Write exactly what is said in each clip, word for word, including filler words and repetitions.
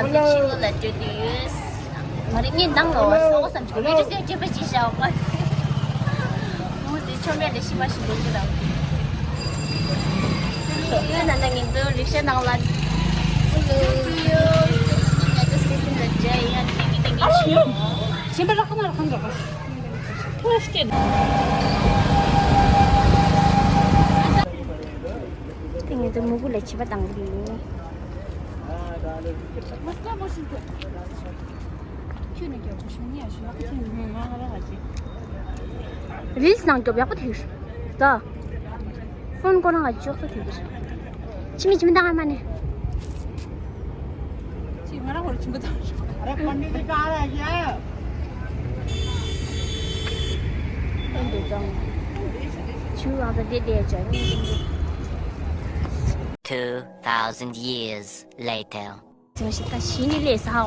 ཕྱི་ལོགས་ལ་སྡོད་དུས་ཡོད། མ་རེད། ངས་ནང་ལ་བ་སོགས་སམ་ཅིག་བི་ཌིའོ་ཟེར་སྤྱོད་པ་ཅིག་བྱ་བ། མུ་ཟེར་ཆོ་མེད་ལ་ཤི་མ་ཤི་འདུག་གི་ར། ཡོད་ན་ན་ངེད་ཚོ་རིག་ཤ་ནང་ལ་ཚུགས་ཡོད། ང་ཚོ་སི་ཊེ་ཤན་ལ་འཇལ་ཡང་ཏིང་གི་ཏིང་གི་ཤི་ཡོད། ཞིམ་པ་ལ་ཁོ་ན་ལ་ཁོང་འགྲོ་གོ། ཏིང་ངེད་ཚོ་མུ་གུ་ལ་བྱིས་པ་བཏང་གི་ཡིན། རིལ་སི་ནང་སྐྱོབ་ཡག་པོ་ཐེག་ད། ཧོན་ཀོ་རང་ལ་ཅོག་ཙེ་ཐེག་ཕྱི་མི་ཁྱིམ་བདག་མ་ནས། ཅི་ང་རང་ཧོར་ཁྱིམ་བདག་རེད། ཨ་ར་ཁོ་ནི་དེ་ག་ར་ཡ། ཨེ་འདུག་ཙང་། ཆུ་རང་ཚ་དེ་བསྡད་ཅག་ནི། Two thousand years later. ཅང་ཞིག་ད་གཞི་ནི་ལས་ས་འོ་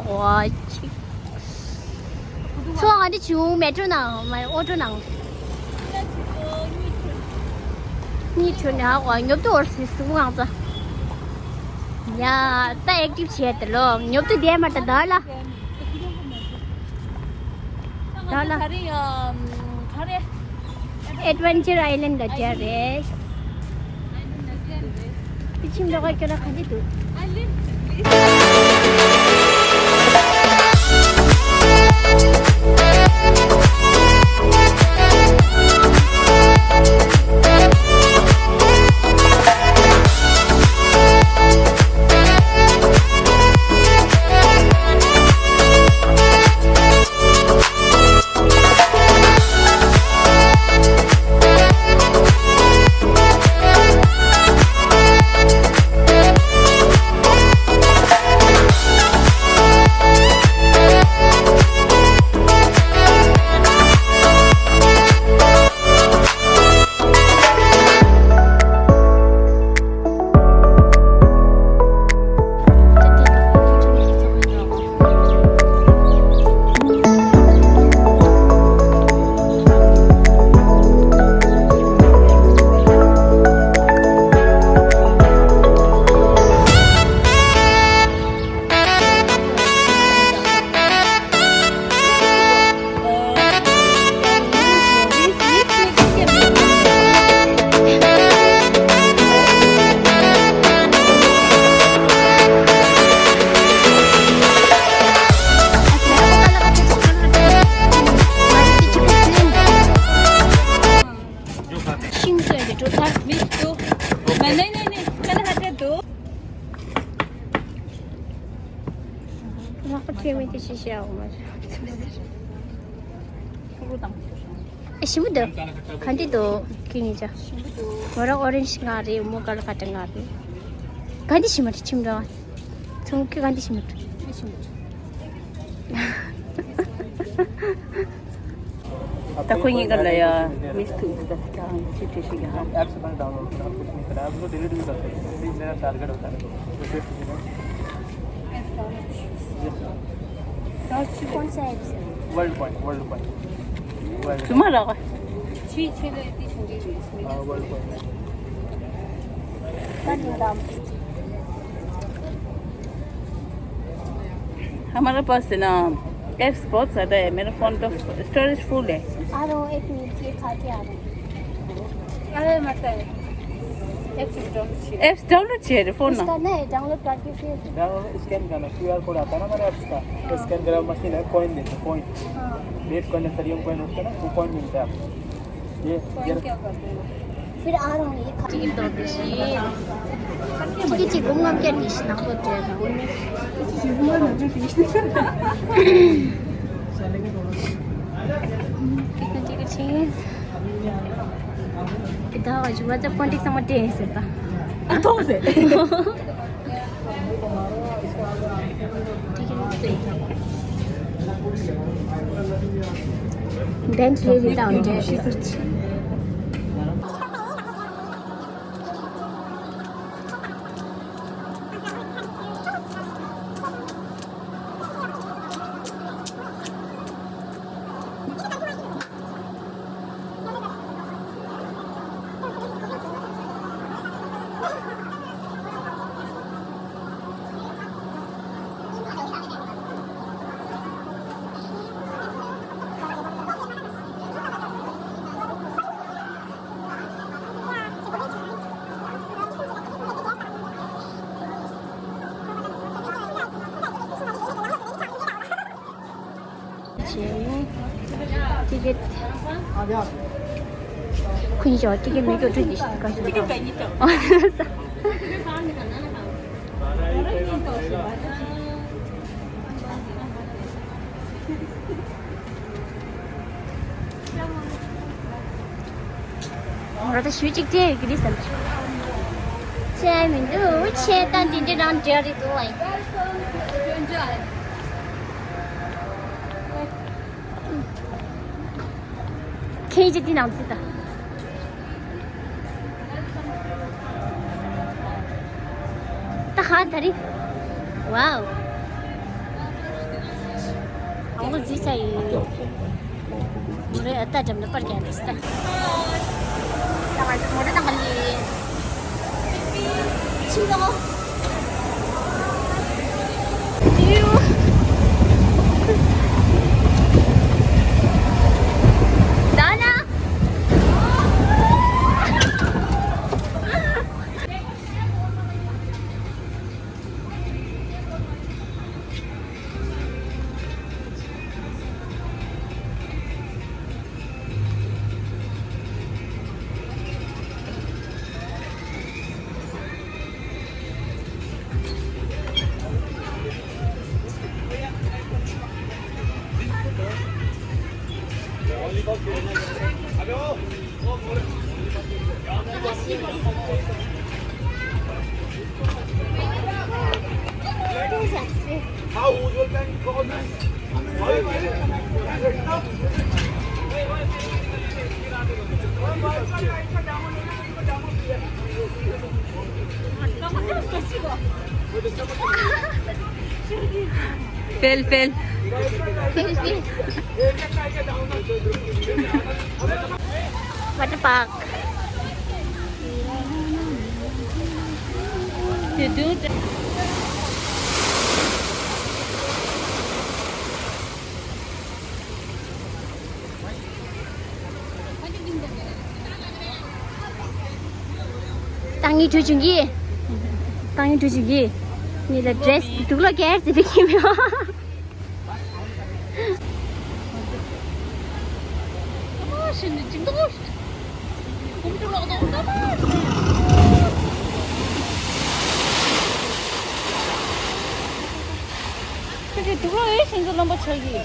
ཅིག་ཚོ་ང་འདི་ཆུ་མེ་ཊོ་ནང་མ་ཨོ་ཊོ་ནང་། གཉིད་ཁྲོད་ནས་ཧ་གོ་ཉོབ་ཏུ་འོར་སི་སུ་ང་ཚ། ཡ་ད་ཨེག་ཊིབ་བྱས་ཏེ་ལོ་ཉོབ་ཏུ་བསྡད་མ་ད་ད་ལ། ད་ལ། ཨེ་ཌི་ཝེན་ཅར་ཨའི་ལེན་ཌ་ལ་བཅར་རེད། དེ་ཁྱིམ་འགྲོ་ག་ཁྱོད་རང་ག་འདྲ་འདུག་ཤིང་བཟོས་ཏེ་འགྲོ་ཚར། མི་འདུག་མ་ནེ་ནེ་ནེ་ཁ་ན་ཧ་ཏེ་འདུག་ལག་པ་ཁྱེར་མི་དེ་ཤི་ཤི་ཨ་འོ་མ་རེད། ཨེ་ཞིམ་པོ་འདུག་ག་འདྲ་འདུག་ཁྱེད་གཉིས་ཆ། ཞིམ་པོ་འདུག་ང་རང་ཨོ་རེན་ཇི་མངགས་རེད། མོ་ཀ་ལ་ཀ་ཏ་མངགས་རེད། ག་འདྲ་ཞིམ་པོ་རེད། ཁྱིམ་འདྲ་བ། ཚོང་ཁྱེད་ག་འདྲ་ཞིམ་པོ་རེད། ཨེ་ཞིམ་པོ་རེད། ད་ཁོ་གཉིས་ཀ་ལ་ཡ་མིས་ཐུག་ད་ད་ཅི་བྲིས་ཤིག་ཡ། ऐप से मैंने डाउनलोड करा, कुछ नहीं करा, आपको डिलीट भी कर सकते हैं, प्लीज मेरा टारगेट होता है। कौन सा ऐप से? World point, world point. World तुम्हारा का? हाँ, वर्ल्ड पॉइंट। हमारे पास है ना, एप्स बहुत ज़्यादा है। मेरा फ़ोन तो स्टोरेज फुल है। आ रहा हूँ, एक मिनट, ये खा के आ रहा हूँ। अरे, मतलब, एप्स डाउनलोड चाहिए। एप्स डाउनलोड चाहिए, फोन ना। उसका नहीं, डाउनलोड करके फिर डाउनलोड स्कैन करना, क्यूआर कोड आता है ना हमारे एप्स का, हाँ। स्कैन करा, मशीन है, कॉइन देते हैं, कॉइन। हाँ। रेड कॉइन, एथेरियम कॉइन होता है ना, वो कॉइन मिलता है आपको। ये, ये कॉइन क्या करते हैं? फिर आ रहा हूँ, ये खा। टिकट तो बेसी। टिकट चाहिँ घुम घाम क्या डिस ना होते हैं। टिकट चाहिँ ད་ཞུ་བ་ཙམ་ཀོན་ཊེག་ཚང་མ་སྤྲད་ཡིན་ཟེར་ད། ཨ་ཐོང་ཟེར། བན་ཁེ་རི་དང་འབྲེལ། ཊི་ཀེ་ཊི། ཁུན་ཞོ་ཊི་ཀེ་ཊི་མེད་ཀྱོ་ཊི་ཀེ་ཊི་ཞིག་ག་ཞིག་ག་ར་ད་ཞུ་གཅིག་ཅེ་གི་རེད་ཟེར། ཆེ་མི་འདུག་ཆེ་ད་འདི་འདྲ་རང་འདྲ་རེད་འདུག་ཨ། ཁྱེད་ཀྱིས་འདི་ནང་ཚུད་ད། ད་ཧ་ད་རི། ཝའོ། ཨང་ལོ་རྫི་ས་ཡི། མོ་རེ་ཨ་ད་འགྲམ་ནས་པར་རྒྱག་འདུག་ས། ད་ང་ཚོ་མོ་རེ་དང་ག་ལི། ཕྱིན་ལོ། ད་ན། Fail, fail. Water park. ཏང་ཡིག་འགྲོ་བྱུང་གི། ཏང་ཡིག་འགྲོ་བྱུང་གི། ནི་ལ་ཌི་རེ་སི་འདུག་ལ་ཀེར་ཟེར་བའི་ཁྱིམ་ཡོད། ཁྱེད་ཀྱི་དུག་ལོག་ཨེ་ཤིང་ཚོ་རློན་པ་ཆགས་ཀྱི།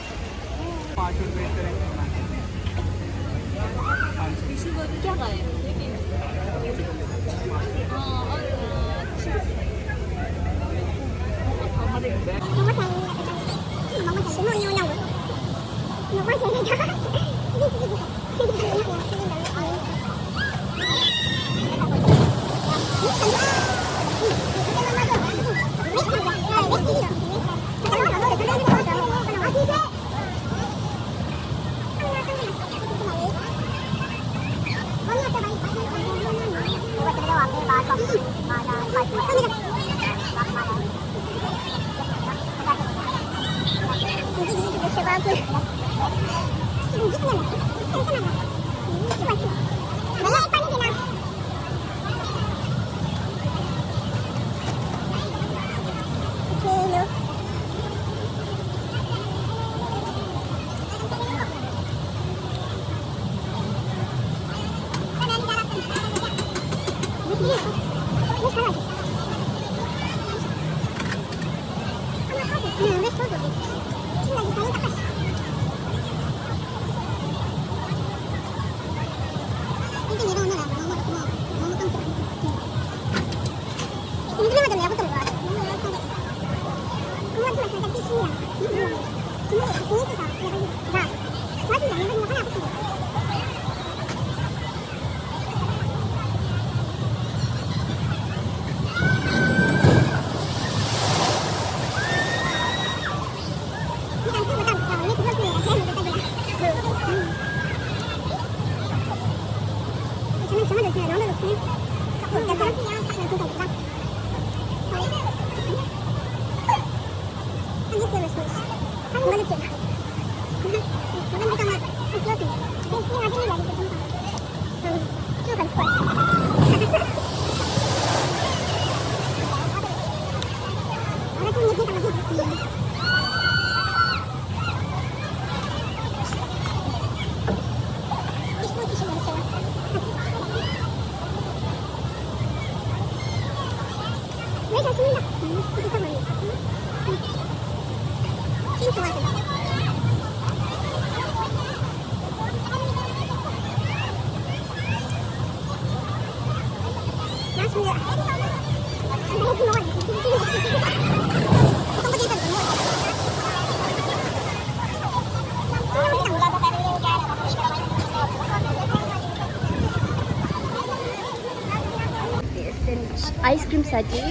ཨའི་སི་ཀྲིམ་ཟ་དུས་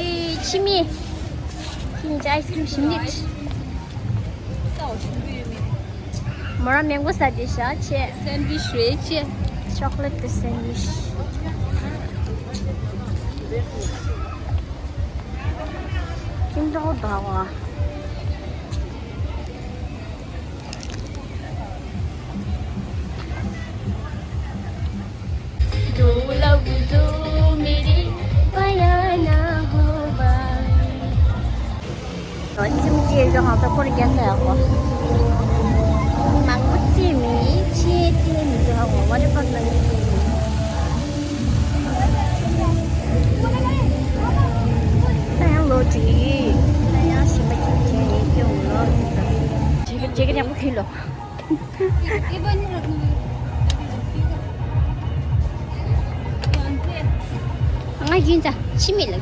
ཕྱི་མི། ཁྱེད་གཉིས་ཀྱིས་ཨའི་སི་ཀྲིམ་ཞིམ་ནི། མོ་རང་མེང་གོ་ཟ་དུས་ཤ་ཆེ། སེན་ཝིཆ་རེད་ཆེ། ཅོག་ལེ་ཊི་གི་སེན་ཝིཆ། ཁྱིམ་ཐོག་འབའ་བ། ཁྱིམ་ཆེ་རང་ཧང་ད་ཁོར་རྒྱ་ས་ཡག་པོ། མང་པོ་ཅི་མི་ཆེ་ཅི་མི་འདུག་ཧ་གོ། ཝ་ཊར་པཱག་ནང་ནས་ཅི་མི། ད་ཡང་ལོ་དྲུག་ད་ཡང་ཞིང་པ་ཁྱིམ་ཆེ་ཡིན་སྐྱོ་ལོ། ཇེ་ཀེ་ཇེ་ཀེ་ཡག་པོ་ཕུལ་ལོ། ང་ཡིན་ད་ཕྱི་མི་ལ། ད་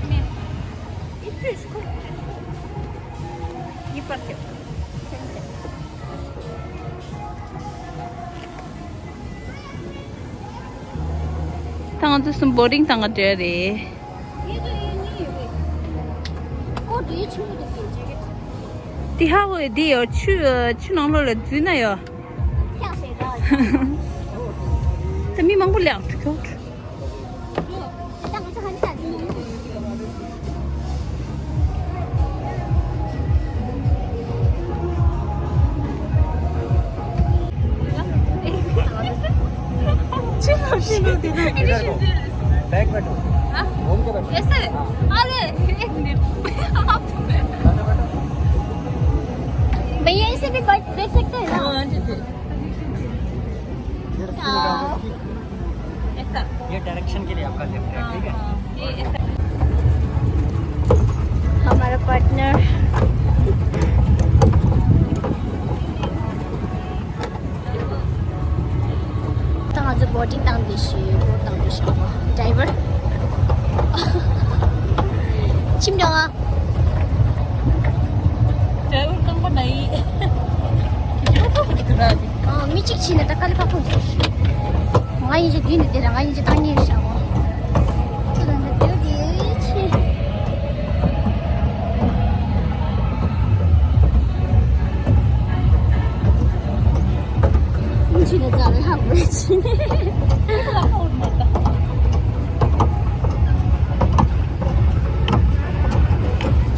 ང་ཚོ་གསུམ་བོ་ཊིང་བཏང་ག་འགྲོ་རེད། དེ་ཧ་གོ་དེ་ཡོད་ཆུ་ཆུ་ནང་ལོགས་ལ་འཛུལ་ན་ཡོད། ད་མི་མང་པོ་ལེགས་འགྲོ་གི། बैग बैठो। हाँ? घूम के बैठो। ऐसे? हाँ। अरे, एक मिनट। आप तो बैठो। भैया, ऐसे भी बैठ, बैठ सकते हैं ना? हाँ, ठीक है। ये रस्सी निकाल दो इसकी। ऐसा। ये डायरेक्शन के लिए आपका लेफ्ट है, ठीक है? हाँ, ये ऐसा। हमारा पार्टनर। ད་ང་ཚོ་བོ་ཊིང་བཏང་དེ་ཤི་བོ་བཏང་དེ་ཤི་བ་ཌ་རའི་ཝར། ཁྱིམ་འདྲ་བ། ཌ་རའི་ཝར་རྐང་པ་ན་ཡིན། ཁྱི་ཁྱི་ཁོ་ཁོ་ཁོ་ཁྱི་ཁྱི་ར་ཅིག་ཨ་མི་གཅིག་ཕྱིན་ན་ད་དཀའ་ལས་ཁག་པོ་འདུག་ང་ཡིན་གྱི་དུས་ནས་དེ་ར་ང་ཡིན་གྱི་བཏང་ཉེས་ཤག་འོ། ཁྱོད་ལ་འདི་དེ་ཆེ། སུན་ཆུ་ནས་རྩ་བའི་ཧ་གོ་ཆེ།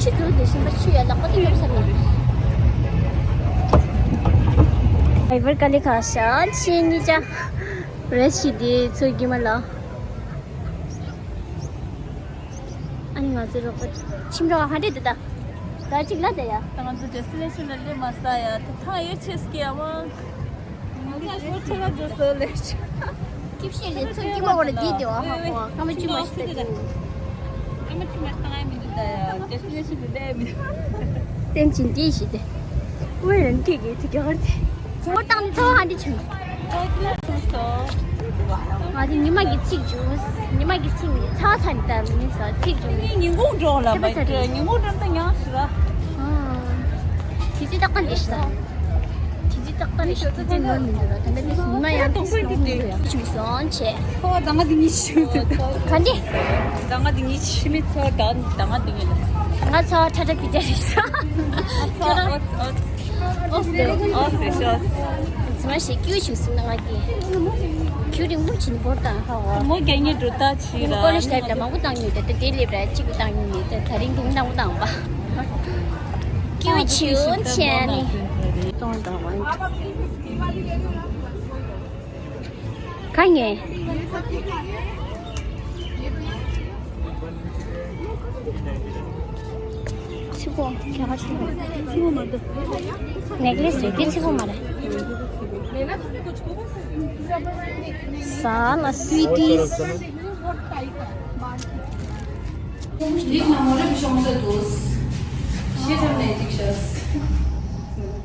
ཆུ་དུ་དེ་བཞིན་པ་ཆུ་ཡ་ལག་པ་དེ་ཡོད་ས་མེད། ཌ་རའི་ཝར་དཀའ་ལས་ཁག་ཤག་ཆེ་གཉིས་ཆ། རེ་ཞིག་དེ་ཚོ་རྒྱུ་མ་ལ། ཨ་ནི་ང་ཚོའི་རོགས་པ་ཁྱིམ་རོགས་ཧ་འདྲེ་འདི་ད། ད་ཅིག་ལ་དེ་ཡ། ད་ང་ཚོ་ཌེ་སི་ཊི་ནེ་ཤན་ལ་སླེབས་མ་ས་ཡ། ད་ཐང་ཡོད་ཆེ་སྐྱེ་ཡ་མ། ང་ཚོ་ཨ་ཤོ་ཐེ་ལ་འགྲོ་སོ་ལེ་ཆ། ཀིབ་ཤེས་རེད་ཚོ་ཀྱི་མ་བོ་ལ་དེ་དེ་བ་ཧ་གོ་ཀ་མ་ཆུ་མ་ཤི་ད་དེ། ཀ་མ་ཆུ་མ་ཤི་ད་ང་མི་འདུག་ད་ཡ། ཌེ་སི་ཊི་ནེ་ཤན་དུ་བསྡད་མི་འདུག་བསྟན་ཅིང་དེ་ཤི་དེ། ཝེ་རན་ཏི་གི་ཚིག་གི་ཧར་ཏི། ཚོ་བཏང་ནས་ཚོ་ཧ་འདི་བྱུང་། ང་དེ་ཉི་མ་གི་ཚིག་བྱུང་། ཉི་མ་གི་ཚིག་མིན་ཚ་བ་ཚ་ནས་ད་མིན་ས་ཚིག་བྱུང་། ཉིན་གུང་འགྲོ་ལ་མ་ཚ་བ་ཚ་ཉིན་གུང་འགྲོ་ད་ཉང་ཞིག་ལ། དེ་ཚིག་རྟག་པ་འདི་ཞིག་ད། དེ་ཚིག་རྟག་པ་རེད་ཤག་དེ་ཚིག་ནོར་མི་འདུག་ལ། ད་ལྟ་དེ་ཉི་མ་ཡང་དེ་ཚིག་ནོར་མི་འདུག་ཡ། བྱུང་སོང་བྱས། ཚོ་བ་ཟླ་ང་འདི་གཉིས་བྱུང་ཟེར་ད། ག་འདི། ཟླ་ང་འདི་གཉིས་ཕྱི་མི་ཚོ་བ་ཟླ་ང་འདི་གཉིས་ལ། ང་ཚོ་བ་ཁྲ་ཁྲ་བི་ཏྲ་རེད་ཤག་ཨོ་ཨོ་ཨོ་ཨོ་སེ་ཨོ་སེ་ཤོ། ཚང་མ་ཞིག་ཀྱུ་ཞིག་སུ་ན་ང་གི་ཁྱུ་རིང་པོ་ཆེན་པོ་དང་ཧ་བ། མོ་རྒྱ་ཉེ་འགྲོ་ད་ཆི་ར། ཀོ་ལེ་ཇི་ལ་ལ་མང་པོ་བཏང་ཡོད་ད། ད་དེ་ལེབ་ར་གཅིག་པུ་བཏང་ཡོད་མེད་ད། ད་རིང་དུ་མི་མང་པོ་བཏང་པ། ཀྱུ་ཆེའོ་ཆེ་ནི། གཏོང་དང་བ། ག་ངེ། ཚི་གོ་རྒྱ་གར་ཚི་གོ། ཚི་གོ་མ་འདུག་ནེག་ལེ་སི་རེད་དེ་ཚི་གོ་མ་རེད། ས་ལ་སུའི་ཊི། ལིབ་ནང་མོ་རེ་བྱུང་ས་འདུག་ཤེས་ཐབས་མེད་ཅིག་ཤར།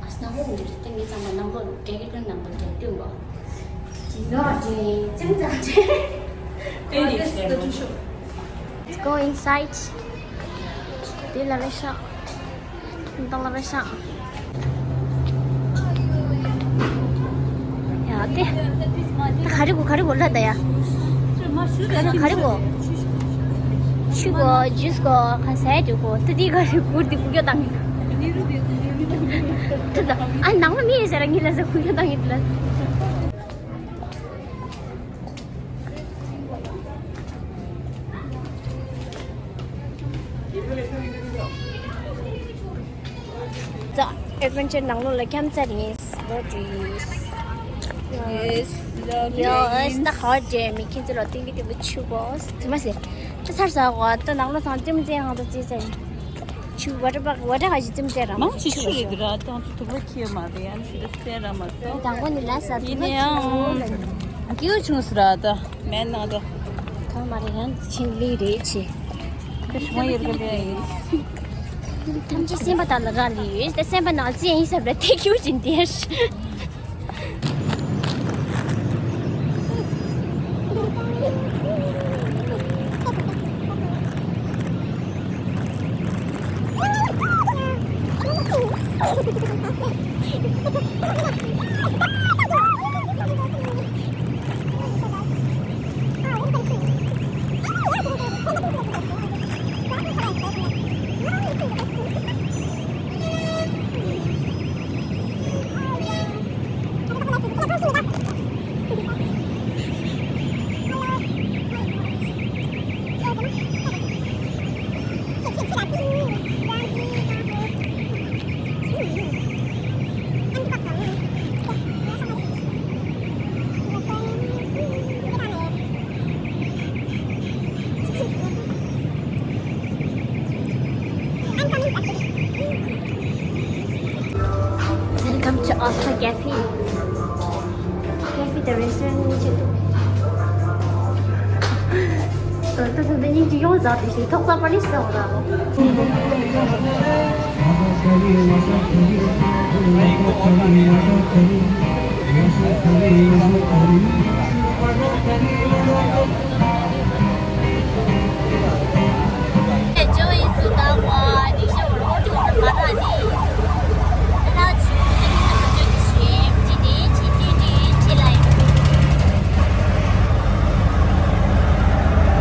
ཨ་སྣང་བ་འདི་ཏིང་ངེ་ཚང་མ་ནམ་ལོ་རྒྱ་གི་ལོ་ནམ་ལོ་རྒྱ་སྟོན་པ། ཇི་ལོ་ཅི་ཅང་ཙང་ཅི། Let's go inside. དེ་ལ་རེ་ཤག་ད་ལ་རེ་ཤག་ཡ་དེ། ད་ག་རེ་གོ་ག་རེ་གོ་ལ་ད་ཡ། ག་རེ་གོ། ཆུ་གོ་ཇུས་གོ་ག་ཟས་ཅུ་གོ་ད་དེ་ག་རེ་གོ་དེ་གུ་ཀྱོ་བཏང་གི། ད་ད་ཨ་ནང་མི་ཡིན་ཟེར་ར་ངི་ལ་ཟ་གུ་ཀྱོ་བཏང་གི་ད་ལ། ད་ཨེ་ཌི་ཝེན་ཅར་ནང་ལོགས་ལ་འཁྱམ་ཚར་ཡིན། ལོ་དྲུག་ཡོ་ཨེ་ད་ཧར་ཌེ་མི་ཁྱེད་ཚོ་ལ་ཏིང་གི་ཏིང་པོ་ཆུ་བོ་དུ་མ་ཟེར། ད་ཚར་ས་གོ་ད་ནང་ལོགས་སང་ཙེམ་ཙེ་ཧང་ད་ཙེ་ཙེ། ཆུ་བ་ཏྲ་བ་ཏྲ་ག་ཞིག་ཙེམ་ཙེ་ར་མང་ཆེ་ཆུ་རེད་ར་ད་དུ་དུ་བ་ཁྱེད་མ་རེད་ཡང་ཞིག་ད་ཙེ་ར་མ་ད། དང་པོ་ནི་ལ་ས་དུ་ཡིན་མ་ནའང་ཁྱུ་སྐྱིད་བྱུང་ས་ར་ད་མེད་ན་ད། གང་མ་རེད་ཡང་ཕྱིན་ལི་རེད་ཆེ། ད་ཤུང་ཡོད་གི་ལི་ཡིན། ཐམས་ཅད་སེམས་པ་དང་ལ་རག་ལི་ཡོད་ད་སེམས་པ་ནང་ཅི་ཡིན་ས་ར་ཐེ་ཁྱུ་ཅིན་དེ། Welcome to Alpha Cafe. Cafe the restaurant ནི་ཆེད་དུ། ད་ད་ད་སྙིང་རྗེ་ཡོངས་རྫོགས་དེ་ཞིག་ཐོག་ས་པ་ལི་སོགས་ལ།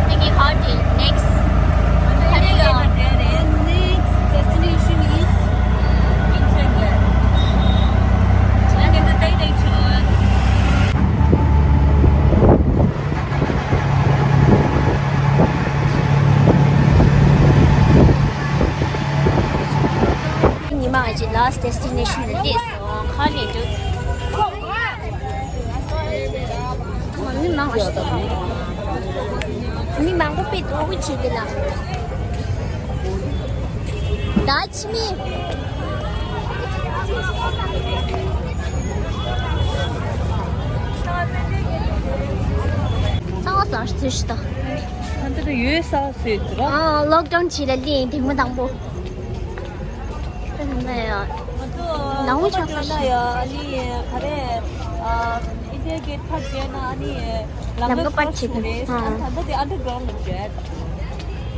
Thank you, Hot Next. Next destination is Incheon. ཉི་མ་ཨ་ཅེ་last destination ལ་ལྟས་སོང་ཁ་ལས་འདུག་མི་མང་པོ་ཞིག་འདུག་མི་མང་པོ་དཔེ་འདུག་ཅིག་འདི་ལ། ད་ཕྱི་མི། ཚང་མ་ཟ་ཟོས་ཤི་ད། ད་འདི་ལ་ཡོད་ས་ཟོས་ཟེར་ར། ཨ་ལོག་ཌའུན་བྱས་ལ་ལེན་དེང་མ་དང་པོ། ད་ནི་ཡ། ང་ཚོ་ནང་ལོགས་ཕྱོགས་ལ་ཡ་ཨ་ནི་ག་རེ། ཨ་ཨིན་ཌི་ཡ་གེ་ཊི་ཕར་བརྒྱབ་ན་ཨ་ནི་ལམ་ཀ་ཕར་ཕྱིན་རེད། ཨ་ད་ལྟ་དེ་ཨན་ཌར་གྲའུན་ཌ་ལ་བརྒྱབ།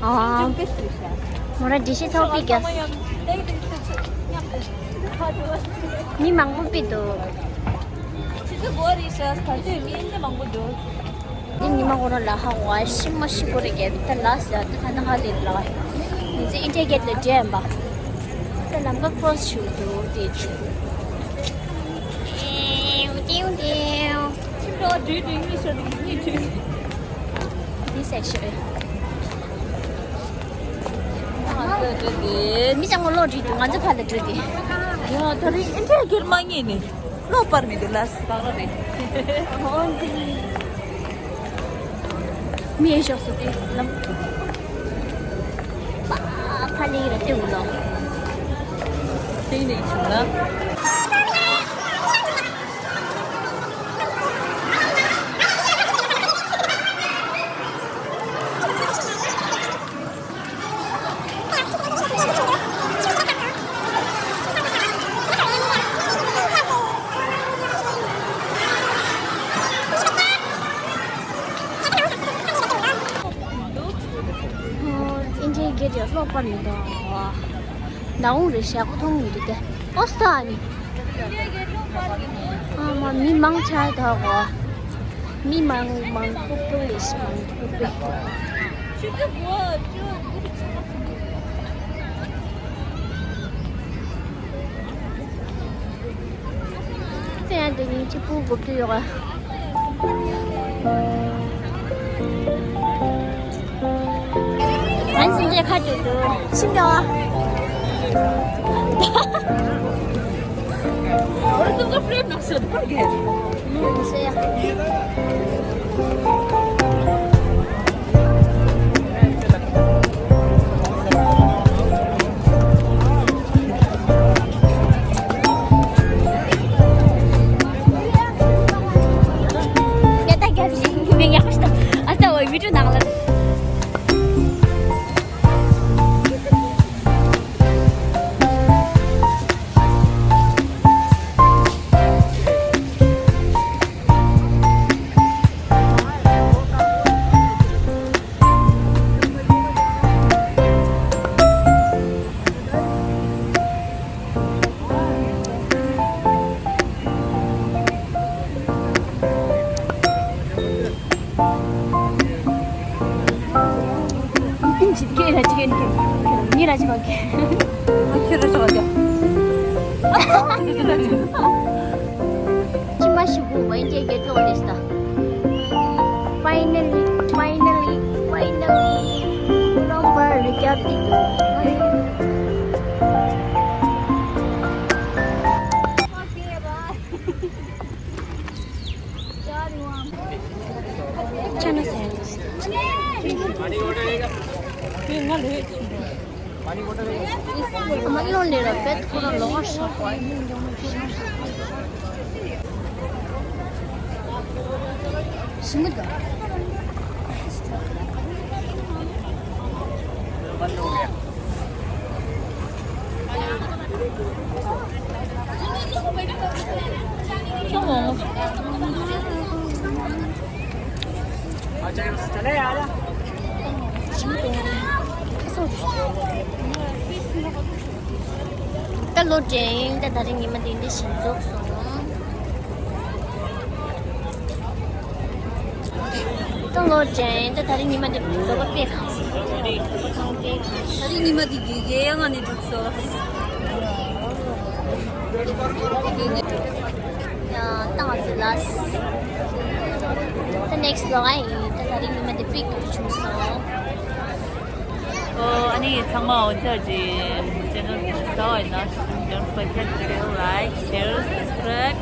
ཨ་ཅུང་ཀི་སི་ཤ། མོ་ར་འདྲི་ཤེས་ཚོགས་པའི་རྒྱ། མི་མང་པོ་པི་འདུག་ཆུ་ཚོད་འགོ་རེད་ཤག་ད་ལྟ་མི་ཨིན་ཇི་མང་པོ་འདུག་འདི་ཉི་མ་འོ་ར་ལ་ཧ་བ་ཤི་མ་ཤི་གོ་རེ་གེ་ད་ལ་ས་ད་ད་ཧ་ལེ་ལ། མི་ཚེ་ཨིན་ཊི་ཡ་གེ་ཊི་ལ་འདྲེན་པ། ད་ལམ་ཀ་ཀྲོ་སི་ཞུ་འདུག་དེ་ཅི། ཏེའུ་ཏེའུ་ཏེའུ། ཁྱིམ་འགྲོ་བ་འགྲུལ་འགྲུལ་གཉིས་ཤོར་འདུག་གཉིས་འགྲུལ། འདི་སེག་ཤི་རེད། ང་ཚོ་འགྲུལ་ཏེ། མི་ཅང་མོ་ལོག་འགྲུལ་འདུག་ང་ཚོ་ཕར་ལ་འགྲུལ་ཏེ། ཡ་ད་རིང་ཨིན་ཊི་ཡ་གེ་ཊི་མ་རྙེད་ནས། ལོག་པར་མི་འདུག་ལ་སི་བག་ལ་རེད། འོ་འདི། མི་ཡི་ཤོག་སུ་དེ་ལམ། པ་ཕ་ལི་ར་ཏེ་འུ་ལོ། ཏེ་ནེ་ཆུ་ལ། ཀློག་པ་མི་འདུག་ཨོ། ནའུ་རེ་ཞག་མཐོང་མི་འདུག་སྟེ། ཨོ་སྟ་ནི། ཨ་མ་མི་མང་ཆེ་ད་གོ། མི་མང་མང་པོ་པོ་ལས་མང་པོ་པོ། ཙེ་ཡང་དེ་ཉིན་གཅིག་པུ་དགོས་ཀྱི་ཡོད་ག་ང་སེམས་ཅན་ཁ་ཅིག་ཏུ་ཕྱིན་འགྲོ་བ། ཨོ་ཙི་ཀ་ཕྲེབ་ནག་ཤོད་པར་གེ། ཁྱི་མ་ཞིག་བུ་བན་ཅེ་གེ་ཏོག་ལེ་སྟ། Finally, finally, finally. རོང་པར་རི་རྒྱབ་ཏི་ཏུ། ཅ་ན་སེ། ང་ལོས། ཨ་མ་ལོ་ལེ་ར་བེད་ཁོ་ར་ལོ་ཧ་ཤ། ཞི་མི་དང་། ད་ལོ་དྲན་ད་ད་རིང་ཉི་མ་དེ་འདྲ་ཞིག་རྫོགས་སོང་། ད་ལོ་དྲན་ད་ད་རིང་ཉི་མ་དེ་རྫོགས་པ་དཔེ་གང་སོང་། ད་རིང་ཉི་མ་དེ་དགེ་རྒན་ཡང་ང་ནས་འགྲུབ་སོང་། ཡང་ཏང་ཚོ་ལ། ད་next vlog ཨ་ཡིན། ད་ད་རིང་ཉི་མ་འདི་པིག་ཏུ་བྱུང་སོང་། ཨོ་ཨ་ནི་ཚང་མ་འོ་ཅག་གི་channel་འདི་ཚོ་ཡིན་ན་don't forget to like, share, subscribe.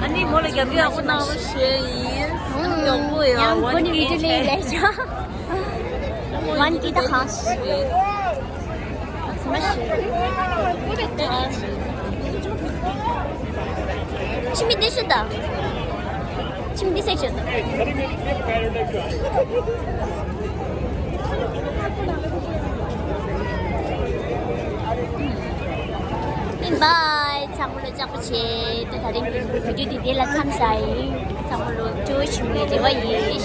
ཨ་ནི་མོ་ལ་རྒྱབ་སྐྱོར་ཡག་པོ་གནང་རོགས་ཞུ་ཡིན། ཡག་པོ་ཡ། ཡང་one K ལས་ལས་ཅག one K ད་གང་ཞིག་ཕྱི་མི་འདི་ཤོད་དང་། ཕྱི་མི་འདི་སེག་ཤོད་དང་། Bye bye. ཚང་མ་ལ་ལྕགས་པོ་ཆེ། ད་ད་རིང་གི་video་འདི་འདི་ལ་མཚམས་བཞག་ཡིན། ཚང་མ་ལ་ཇོ་ཆུང་བའི་རེ་བ་ཡིན།